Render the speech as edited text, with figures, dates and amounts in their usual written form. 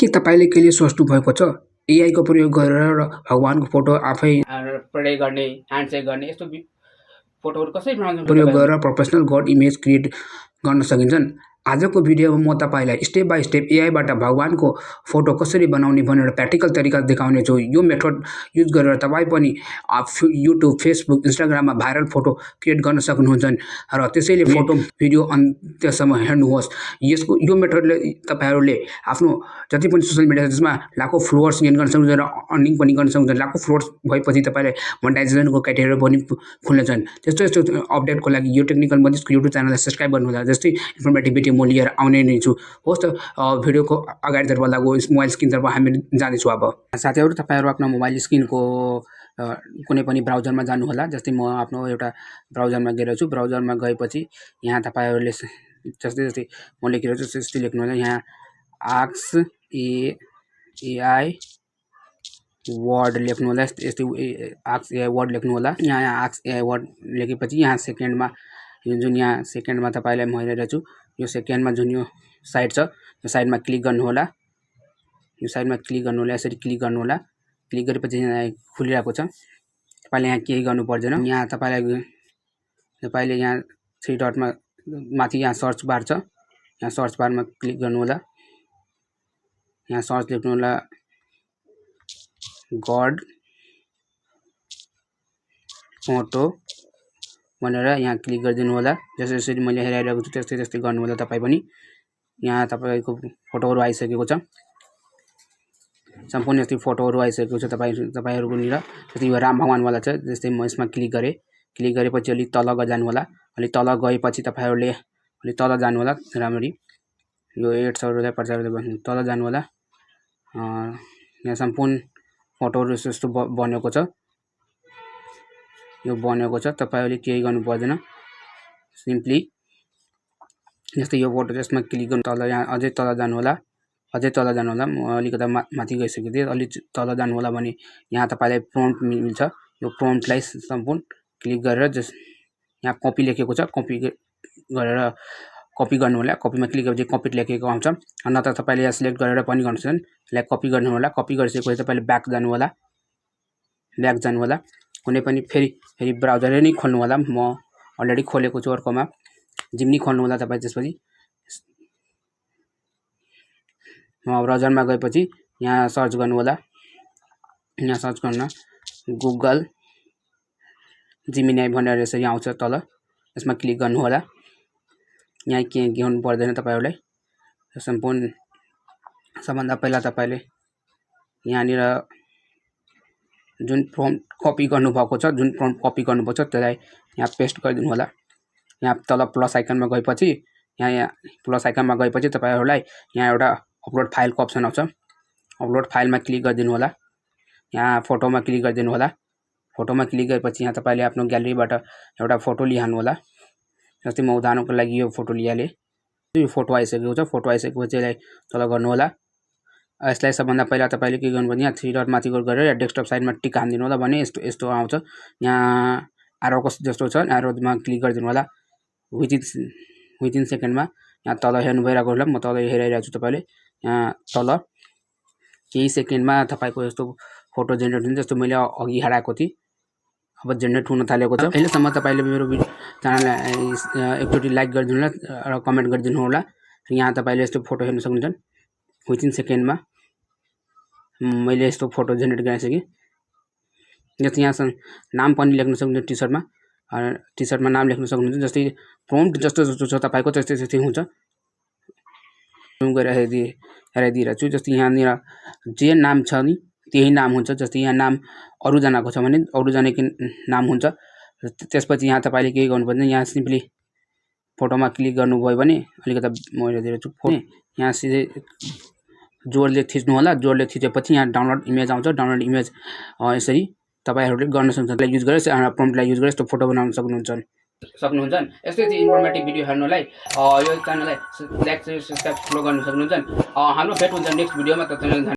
के तपाईले कहिले सोच्नु भएको छ एआई को प्रयोग गरेर भगवानको फोटो आफै प्रे गर्ने ह्यान्डसेक गर्ने यस्तो फोटोहरु कसरी बनाउँछन् प्रयोग गरेर प्रोफेसनल गड इमेज क्रिएट गर्न सकिन्छन्। आजको भिडियोमा म तपाईलाई स्टेप बाइ स्टेप एआई बाट भगवानको फोटो कसरी बनाउने भनेर प्र्याक्टिकल तरिका देखाउने छु। यो मेथड युज गरेर तपाई पनि युट्युब फेसबुक इन्स्टाग्राममा भाइरल फोटो क्रिएट गर्न सक्नुहुन्छ र त्यसैले फोटो भिडियो अन्त्यसम्म हेर्नुहोस्। यो मेथडले तपाईहरुले आफ्नो जति पनि सोशल मिडिया जसमा लाखौं फलोअर्स गेन गर्न सक्नुहुन्छ र अर्निङ पनि गर्न सक्नुहुन्छ। लाखौं फलोअर्स भएपछि तपाईले मोनेटाइजेसनको क्राइटेरिया पनि खुल्नेछन्। त्यस्तो अपडेटको लागि यो टेक्निकल मन्दिसको युट्युब च्यानललाई सब्स्क्राइब गर्नुहोला। जस्तै इन्फर्मेटिभ भिडियो म लिएर आउने नै छु। होस् त भिडियोको अगाडितर्फ लागु मोबाइल स्क्रिनतर्फ हामी जानेछौँ। अब साथीहरु तपाईहरु आफ्नो मोबाइल स्क्रिनको कुनै पनि ब्राउजरमा जानु होला। जस्तै म आफ्नो एउटा ब्राउजरमा गएर छु। ब्राउजरमा गएपछि यहाँ तपाईहरुले जस्तै म लेखिरहेको छु त्यस्तै लेख्नु होला। यहाँ आस्क एआई वर्ड लेख्नु होला। यस्तै आस्क एआई वर्ड लेख्नु होला। यहाँ आस्क एआई वर्ड लेखेपछि यहाँ सेकेन्डमा जुन यहाँ सेकेन्डमा तपाईलाई म हेरेर छु यो सेकेन्डमा जुन यो साइड छ यो साइडमा क्लिक गर्नु होला। यो साइडमा क्लिक गर्नु होला। यसरी क्लिक गर्नु होला। क्लिक गरेपछि यहाँ खुलिरहेको छ। तपाईले यहाँ केही गर्नु पर्दैन। यहाँ तपाईले यहाँ थ्री डटमा माथि यहाँ सर्च बार छ। यहाँ सर्च बारमा क्लिक गर्नु होला। यहाँ सर्च लेख्नु होला गड फोटो भनेर यहाँ क्लिक गरिदिनु होला। जसरी मैले हेराइरहेको छु त्यस्तै गर्नु होला तपाई पनि। यहाँ तपाईको फोटोहरु आइसकेको छ। सम्पूर्ण यस्तै फोटोहरु आइसकेको छ तपाईहरुको निर। जस्तै यो राम भगवान वाला छ। जस्तै म यसमा क्लिक गरे। क्लिक गरेपछि अलि तल जानु होला। अलि तल गएपछि तपाईहरुले अलि तल जानु होला। राम्ररी यो एड्सहरुलाई प्रचार गर्नु तल जानु होला। यहाँ सम्पूर्ण फोटोहरु यस्तो बनेको छ। यो बनेको छ। तपाईहरुले केही गर्नु पर्दैन। सिम्पली जस्तै यो फोटो यसमा क्लिक गर्नु तल यहाँ अझै तल जानु होला। अझै तल जानु होला। म अलिकता माथि गइसकेको थिएँ। अलि तल जानु होला भने यहाँ तपाईलाई प्रम्प्ट मिल्छ। यो प्रम्प्टलाई सम्पूर्ण क्लिक गरेर यहाँ कपी लेखेको छ। कपी गरेर कपी गर्नु होला। कपीमा क्लिक गरेपछि कपी लेखेको आउँछ। नत्र तपाईले यहाँ सिलेक्ट गरेर पनि गर्न सक्छन्। यसलाई कपी गर्नु होला। कपी गरिसकेपछि तपाईले ब्याक जानु होला। ब्याक जानु होला। कुनै पनि फेरि ब्राउजर नै खोल्नु होला। म अलरेडी खोलेको छु अर्कोमा। जिम्नी खोल्नु होला तपाई। त्यसपछि ब्राउजरमा गएपछि यहाँ सर्च गर्नु होला। यहाँ सर्च गर्न गुगल जिमिनाई भनेर यसरी आउँछ तल। यसमा क्लिक गर्नु होला। यहाँ के गर्नु पर्दैन तपाईहरुलाई। सम्पूर्ण सबभन्दा पहिला तपाईले यहाँनिर जुन प्रम्प्ट कपी गर्नु भएको छ जुन प्रम्प्ट कपी गर्नुपर्छ त्यसलाई यहाँ पेस्ट गरिदिनु होला। यहाँ तल प्लस आइकनमा गएपछि यहाँ प्लस आइकनमा गएपछि तपाईहरुलाई यहाँ एउटा अपलोड फाइलको अप्सन आउँछ। अपलोड फाइलमा क्लिक गरिदिनु होला। यहाँ फोटोमा क्लिक गरिदिनु होला। फोटोमा क्लिक गरेपछि यहाँ तपाईले आफ्नो ग्यालेरीबाट एउटा फोटो लिहाल्नु होला। जस्तै म उदाहरणको लागि यो फोटो लिहालेँ। यो फोटो आइसकेको छ। फोटो आइसकेपछि यसलाई तल गर्नु होला। यसलाई सबभन्दा पहिला तपाईले के गर्नुपर्छ यहाँ थ्री डट माथि गरेर डेस्कटप साइडमा टिक हान्दिनु होला भने यस्तो आउँछ। यहाँ एरोको जस्तो छ एरोमा क्लिक गरिदिनु होला। विदिन सेकेन्डमा यहाँ तल हेर्नु भइरहेको होला। म तल हेराइरहेको छु। तपाईले यहाँ तल केही सेकेन्डमा तपाईको यस्तो फोटो जेनेरेट हुन्छ। जस्तो मैले अघि हालेको थिएँ। अब जेनेरेट हुन थालेको छ। अहिलेसम्म तपाईले मेरो च्यानललाई एकचोटी लाइक गरिदिनु होला र कमेन्ट गरिदिनु होला। यहाँ तपाईले यस्तो फोटो हेर्न सक्नुहुन्छ। विदिन सेकेन्डमा मैले यस्तो फोटो जेनेरेट गरिसकेँ। जस्तै यहाँ नाम पनि लेख्न सक्नुहुन्छ। टी सर्टमा नाम लेख्न सक्नुहुन्छ। जस्तै प्रम्प्ट जस्तो छ तपाईको त्यस्तै हुन्छ। जुम गरेर हेराइदिरहेको छु। जस्तै यहाँनिर जे नाम छ नि त्यही नाम हुन्छ। जस्तै यहाँ नाम अरु जनाको छ भने अरु जनाको नाम हुन्छ। त्यसपछि यहाँ तपाईले के गर्नुपर्छ यहाँ सिम्पली फोटोमा क्लिक गर्नुभयो भने अलिकता म हेरिदिरहेछु। यहाँ सिधै जोडले थिच्नु होला। जोडले थिचेपछि यहाँ डाउनलोड इमेज आउँछ। डाउनलोड इमेज यसरी तपाईहरुले गर्न सक्नुहुन्छ। युज गरेर प्रम्प्टलाई युज गरेर यस्तो फोटो बनाउन सक्नुहुन्छ। यस्तै इन्फर्मेटिभ भिडियो हेर्नलाई यो च्यानललाई लाइक सब्स्क्राइब फलो गर्न सक्नुहुन्छ। हाम्रो भेट हुन्छ नेक्स्ट भिडियोमा।